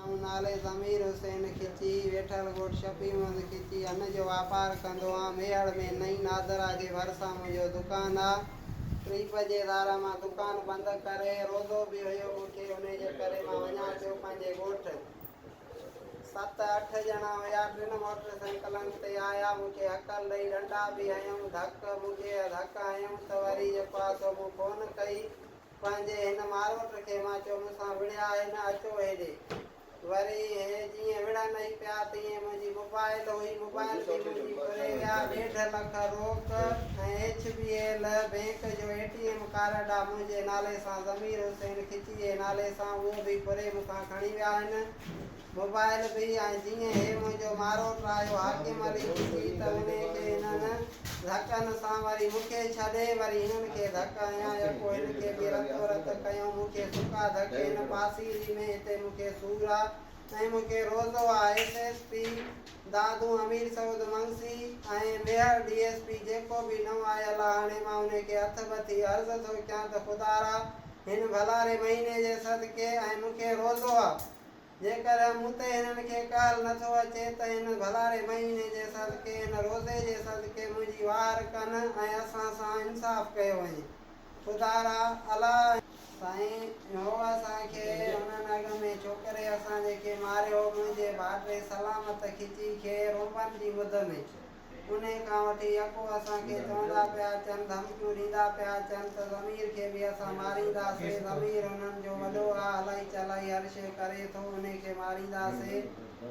آئون نالي ضمير حسين کچي، ويٺل ڳوٺ شفيع محمد کچي، ان جو واپار ڪندو آن. ميهڙ ۾ نئين نادرا جي ڀرسان منهنجو دڪان آ. ٽي بجي ڌاران مان دڪان بند ڪري، روزو به هيو مون کي، انهي جي ڪري مان وڃان پيو پنهنجي ڳوٺ. ست اٺ ڄڻا هيا، ٽن موٽر سائيڪلن تي آيا، مون کي هڪل ڏئي ڏنڊا به هنيائون، ڌڪ مون کي ڌڪ هنيائون ته وري جيڪو آ سو مون فون ڪئي. پنهنجي هن ماروٽ کي مان چيو مون سان وڙهيا آهن اچو هيڏي. وري هي جيئن وڙهن ئي پيا تيئن منهنجي موبائل هئي موبائل به منهنجي ڦري ويا ڏيڍ لک روڪ ۽ ايڇ بي ايل بينڪ جو اي ٽي ايم ڪارڊ آ منهنجي نالي سان ضمير حسين کچي جي نالي سان اهو به ڦري مون کان کڻي ويا آهن موبائل به ۽ جيئن هي منهنجو ماروٽ آيو حاڪم علي کچي ته انهي کي هنن ڌڪن سان وري مون کي ڇڏي وري هنن کي ڌڪ هنيا يڪو هن کي به رتو رت ڪيائون مون کي سڪا ڌڪ هن پاسيري ۾ هتي مون کي سور آ ۽ مون کي روزو آ S S P Dadu Amir Saud Mangsi ۽ Mehar D S P جيڪو به نئون آيل آ هاڻي مان انهي کي هٿ ٻڌي عرض ٿو ڪيان ته خدارا هن ڀلاري مهيني جي صدقي ۽ مون کي روزو آ جيڪڏهن مون تي هنن کي ڪهل نه ٿو اچي ته هن ڀلاري مهيني جي صدقي، هن روزي جي صدقي منهنجي واهر ڪن ۽ اسان سان انصاف ڪيو وڃي. خدارا الله! سائين، هو اسان کي هنن اڳ ۾ ڇوڪري اسان جي کي ماريو هو، منهنجي ڀائٽي سلامت کچي کي رونبن جي مد ۾. انهيء کان وٺي يڪو اسان کي چوندا پيا اچن، ڌمڪيون ڏيندا پيا اچن ته ضمير کي به اسان مارينداسي، ضمير انهن جو وڏو آ، هلائي چلائي هر شيء ڪري ٿو، انهي کي مارينداسي.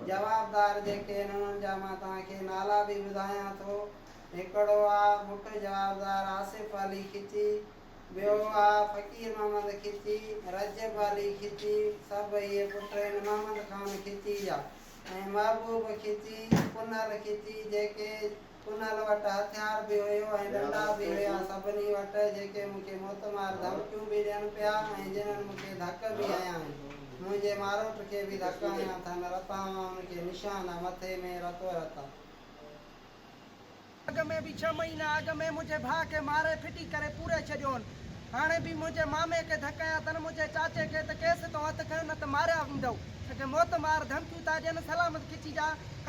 جوابدار جيڪي آهن انهن جا مان توهان کي نالا به ٻڌايان ٿو. هڪڙو آ مک جوابدار آصف علي کچي، ٻيو آ فقير محمد کچي، رجب علي کچي، سڀ اهي پٽ آهن محمد خان کچي جا. ۽ محبوب کچي، پنهل کچي، جيڪي پنهل وٽ هٿيار به هيو ۽ ڏنڊا به هيا سڀني وٽ، جيڪي مون کي موتمار ڌمڪيون به ڏين پيا ۽ جنھن مون کي ڌڪ به هنيا آهن. منهنجي ماروٽ کي به ڌڪ هنيا اٿن، رتان ان کي نشان آ، مٿي ۾ رتو رت آ. اڳ ۾ به ڇهه مهينا اڳ ۾ منهنجي ڀاء کي ماري ڦٽي ڪري پوري ڇڏيو هن. هاڻي به منهنجي مامي کي ڌڪ هنيا اٿن، منهنجي چاچي کي ته ڪيس تون هٿ کنيو نه ته ماريا ويندؤ. کي موت مار ڌمڪيون ٿا ڏين، سلامت کچي جا.